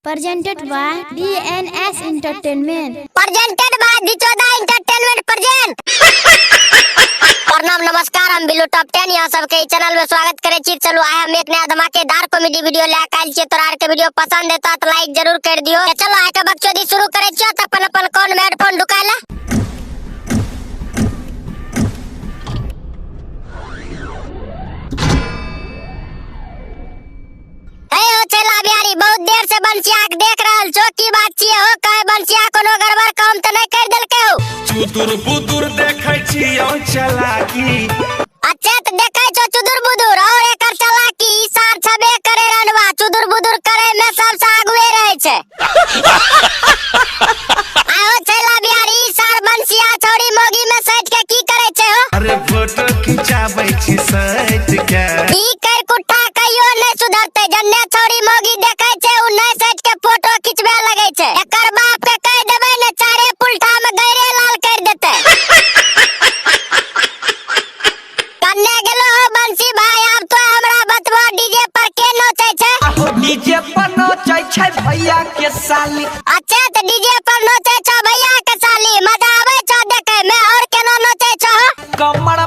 Presented by DNS Entertainment. Presented by Dichoda entertainment present. प्रणाम नमस्कार, हम बिल्लू टॉप 10, यहाँ सबके चैनल में स्वागत करे छी। चलू आइ हम एक नया धमाकेदार कॉमेडी वीडियो ले के आयल छियै। तोरा आर के वीडियो पसंद हेतौ त लाइक जरूर कर दियो। ते चलो आइ के बकचोदी शुरू करे छियो, त अपन अपन कान में हेडफोन ढुका ले। हे हो चला बिहारी, बहुत देर से बंसिया के देख रहल छो, की बात छियै हो? कहे बंसिया कोनो गड़बड़ काम त नहीं कर देलकै हो? चुदुर बुदुर देखै छियौ चलाकी। अच्छा त देखै छो चुदुर बुदुर और एकर चलाकी, ई सार छबे करे रनवा, चुदुर बुदुर करे में सबसे आगुए रहै छै। आहो चला बिहारी, ई सार बंसिया छौड़ी मोगी में सैट के की करे छै हो? अरे फोटो खिंचाबै छी सैट के। ई कर कुट्टा कहियो नहीं सुधरते, जन्ने छौड़ी मोगी देखै छै उ नहीं सैट के फोटो खिंचबे लगै छै। एकर बाप के कह देबै ने चारे पुलठा में गैरे लाल कर देते। कन्ने गेलो हो बंसी भाई, आब तो हमरा बतबो डीजे पर के नचै छै? आहो डीजे पर नचै छै भैया के साली। अच्छा त डीजे पर नचै छौ भैया के साली, मजा आबै छौ देखै में? और केना नचै छौ? कमर